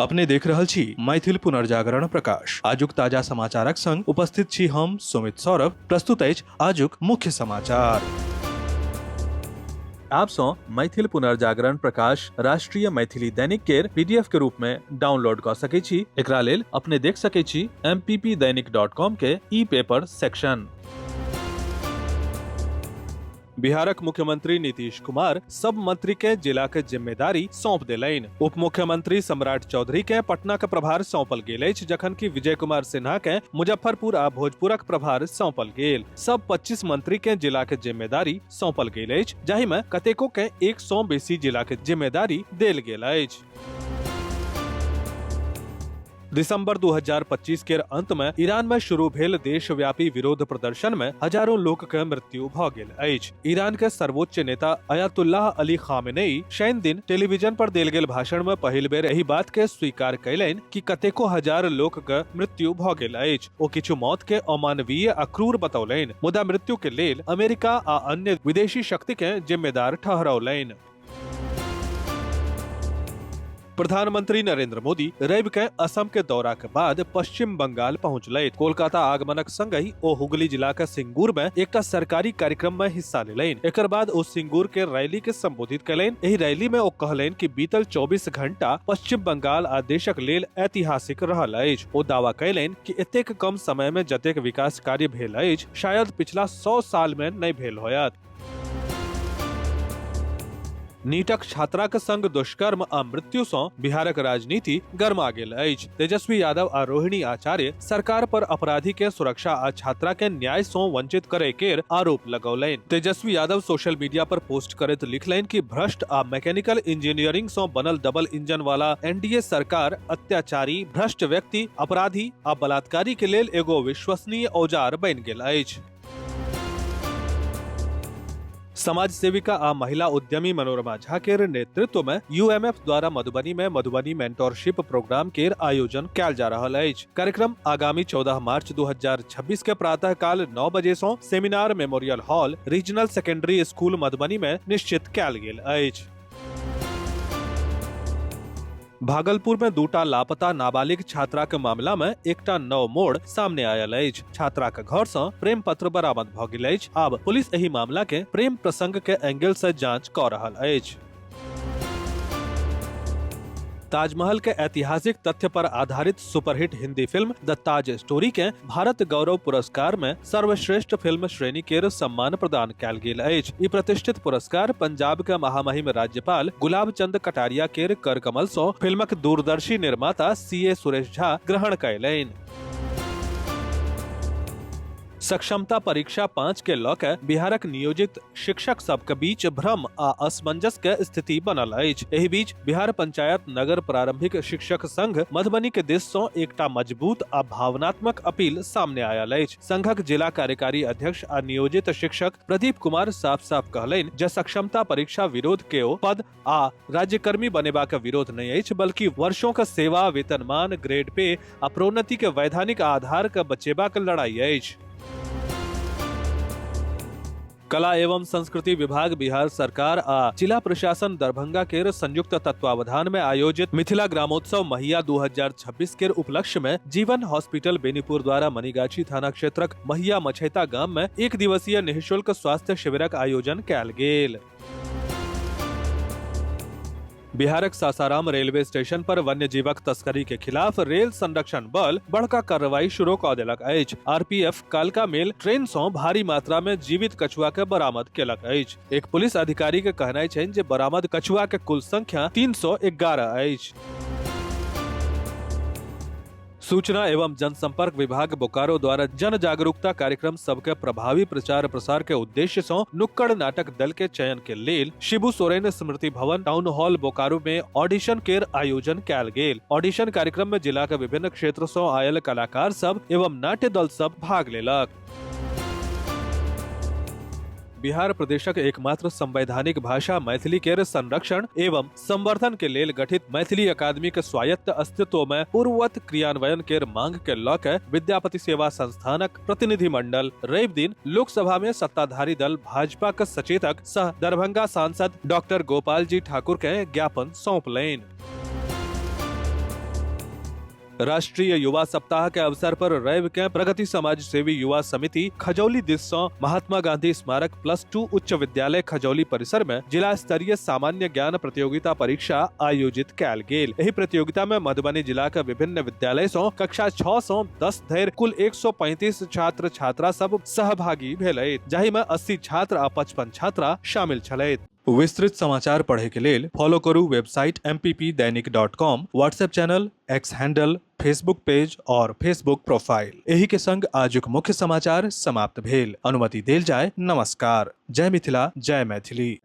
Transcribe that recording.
अपने देख रहल छी मैथिल पुनर्जागरण प्रकाश। आजुक ताजा समाचारक संग उपस्थित छी हम सुमित सौरभ। प्रस्तुत अछि आजुक मुख्य समाचार। आप सँ मैथिल पुनर्जागरण प्रकाश राष्ट्रीय मैथिली दैनिक केर पीडीएफ के रूप में डाउनलोड कऽ सकै छी। एकरा लेल अपने देख सकै छी mppdainik.com के ई पेपर सेक्शन। बिहारक मुख्यमंत्री नीतीश कुमार सब मंत्री के जिला के जिम्मेदारी सौंप देलनि। उप मुख्यमंत्री सम्राट चौधरी के पटना के प्रभार सौंपल गेल अछि, जखन कि विजय कुमार सिन्हा के मुजफ्फरपुर आ भोजपुरक प्रभार सौंपल गेल। सब 25 मंत्री के जिला के जिम्मेदारी सौंपल गेल अछि, जाहि में कतेको के एक सौ बेसी जिला के जिम्मेदारी देल गेल अछि। दिसंबर 2025 के अंत में ईरान में शुरू भेल देशव्यापी विरोध प्रदर्शन में हजारों लोक के मृत्यु भ गेल अछि। ईरान के सर्वोच्च नेता अयातुल्लाह अली खामेनेई शनि दिन टेलीविजन पर देल गेल भाषण में पहिल बेर एहि बात के स्वीकार कयलनि कि कतेको हजार लोक के मृत्यु भ गेल अछि। ओ किछु मौत के अमानवीय आ क्रूर बतौलनि, मुदा मृत्यु के लेल अमेरिका आ अन्य विदेशी शक्ति के जिम्मेदार ठहरौलनि। प्रधानमंत्री नरेंद्र मोदी रवि के असम के दौरा के बाद पश्चिम बंगाल पहुंचलथि। कोलकाता आगमनक संगहि ओ हुगली जिला के सिंगूर में एकटा सरकारी कार्यक्रम में हिस्सा लेलनि। एकर बाद ओ सिंगूर के रैली के संबोधित कयलनि। एहि रैली में ओ कहलनि कि बीतल 24 घंटा पश्चिम बंगाल आ देशक लेल ऐतिहासिक रहल अछि। ओ दावा कयलनि कि एतेक कम समय में जतेक विकास कार्य भेल अछि, शायद पिछला 100 साल में नहि भेल होयत। नीटक छात्राक संग दुष्कर्म आ मृत्यु सँ बिहारक राजनीति गरमा गेल अछि। तेजस्वी यादव आ रोहिणी आचार्य सरकार पर अपराधी के सुरक्षा आ छात्रा के न्याय सँ वंचित करे केर आरोप लगौलनि। तेजस्वी यादव सोशल मीडिया पर पोस्ट करैत लिखलनि कि भ्रष्ट आ मैकेनिकल इंजीनियरिंग सँ बनल डबल इंजन वाला एनडीए सरकार अत्याचारी, भ्रष्ट व्यक्ति, अपराधी आ बलात्कारी के लेल एगो विश्वसनीय औजार बनि गेल अछि। समाज सेविका आ महिला उद्यमी मनोरमा झा केर नेतृत्व में यूएमएफ द्वारा मधुबनी में मधुबनी मेंटोरशिप प्रोग्राम केर आयोजन कयल जा रहल अछि। कार्यक्रम आगामी 14 मार्च 2026 के प्रातः काल 9 बजे सँ seminar memorial hall, regional secondary school Madhubani में निश्चित कयल गेल अछि। भागलपुर में दूटा लापता नाबालिग छात्रा के मामला में एकटा नव मोड़ सामने आयल अछि। छात्रा के घर से प्रेम पत्र बरामद भ गेल अछि। आब पुलिस एहि मामला के प्रेम प्रसंग के एंगल से जांच क रहल अछि। ताजमहल के ऐतिहासिक तथ्य पर आधारित superhit Hindi film the Taj story के भारत गौरव पुरस्कार में सर्वश्रेष्ठ फिल्म श्रेणी के सम्मान प्रदान कयल गेल अछि। ई प्रतिष्ठित पुरस्कार पंजाब के महामहिम राज्यपाल गुलाब चंद कटारिया केर कर कमल सँ फिल्मक दूरदर्शी निर्माता सी ए सुरेश झा ग्रहण कयलनि। सक्षमता परीक्षा 5 के लऽ के बिहारक नियोजित शिक्षक सबके बीच भ्रम आ असमंजस के स्थिति बनल अछि। एहि बीच बिहार पंचायत नगर प्रारंभिक शिक्षक संघ मधुबनी के दिस सँ एकटा मजबूत आ भावनात्मक अपील सामने आयल अछि। संघक जिला कार्यकारी अध्यक्ष आ नियोजित शिक्षक प्रदीप कुमार साफ-साफ कहलनि जे सक्षमता परीक्षा विरोध के ओ पद आ राज्यकर्मी बनेबाक विरोध नहि अछि, बल्कि वर्षों के सेवा, वेतनमान, ग्रेड पे आ प्रोन्नति के वैधानिक आधार के बचेबाक लड़ाई अछि। कला एवं संस्कृति विभाग बिहार सरकार आ जिला प्रशासन दरभंगा केर संयुक्त तत्वावधान में आयोजित मिथिला ग्रामोत्सव महिया 2026 केर उपलक्ष्य में जीवन हॉस्पिटल बेनीपुर द्वारा मनीगाछी थाना क्षेत्रक महिया मछैता गाम में एक दिवसीय निःशुल्क स्वास्थ्य शिविरक आयोजन कयल गेल। बिहारक सासाराम रेलवे स्टेशन पर वन्यजीवक तस्करी के खिलाफ रेल संरक्षण बल बड़का कार्रवाई शुरू कऽ देलक अछि। आरपीएफ कालका मेल ट्रेन सँ भारी मात्रा में जीवित कछुआ के बरामद केलक अछि। एक पुलिस अधिकारी के कहनाइ छनि जे बरामद कछुआ के कुल संख्या 311 अछि। सूचना एवं जनसंपर्क विभाग बोकारो द्वारा जन जागरूकता कार्यक्रम सबके प्रभावी प्रचार प्रसार के उद्देश्य से नुक्कड़ नाटक दल के चयन के लेल शिबू सोरेन स्मृति भवन टाउन हॉल बोकारो में ऑडिशन केर आयोजन कयल गेल। ऑडिशन कार्यक्रम में जिला के विभिन्न क्षेत्र से आयल कलाकार सब एवं नाट्य दल सब भाग लेलक। बिहार प्रदेशक एकमात्र संवैधानिक भाषा मैथिली केर संरक्षण एवं संवर्धन के लेल गठित मैथिली अकादमी के स्वायत्त अस्तित्व में पूर्ववत क्रियान्वयन केर मांग के लऽ के विद्यापति सेवा संस्थानक प्रतिनिधि मंडल रवि दिन लोकसभा में सत्ताधारी दल भाजपा के सचेतक सह दरभंगा सांसद डॉक्टर गोपाल जी ठाकुर के ज्ञापन सौंपलनि। राष्ट्रीय युवा सप्ताह के अवसर पर रवि के प्रगति समाज सेवी युवा समिति खजौली दिस सं महात्मा गांधी स्मारक +2 उच्च विद्यालय खजौली परिसर में जिला स्तरीय सामान्य ज्ञान प्रतियोगिता परीक्षा आयोजित कयल गेल। एहि प्रतियोगिता में मधुबनी जिला के विभिन्न विद्यालय सं कक्षा 6 सं 10 धरि कुल 135 छात्र छात्रा सब सहभागी भेलथि, जाहि में 80 छात्र आ 55 छात्रा शामिल छलथि। विस्तृत समाचार पढ़े के लेल फॉलो करू website mppdainik.com, WhatsApp channel, X handle, Facebook page और फेसबुक प्रोफाइल। एही के संग आजुक मुख्य समाचार समाप्त भेल। अनुमति देल जाय। नमस्कार। जय मिथिला, जय मैथिली।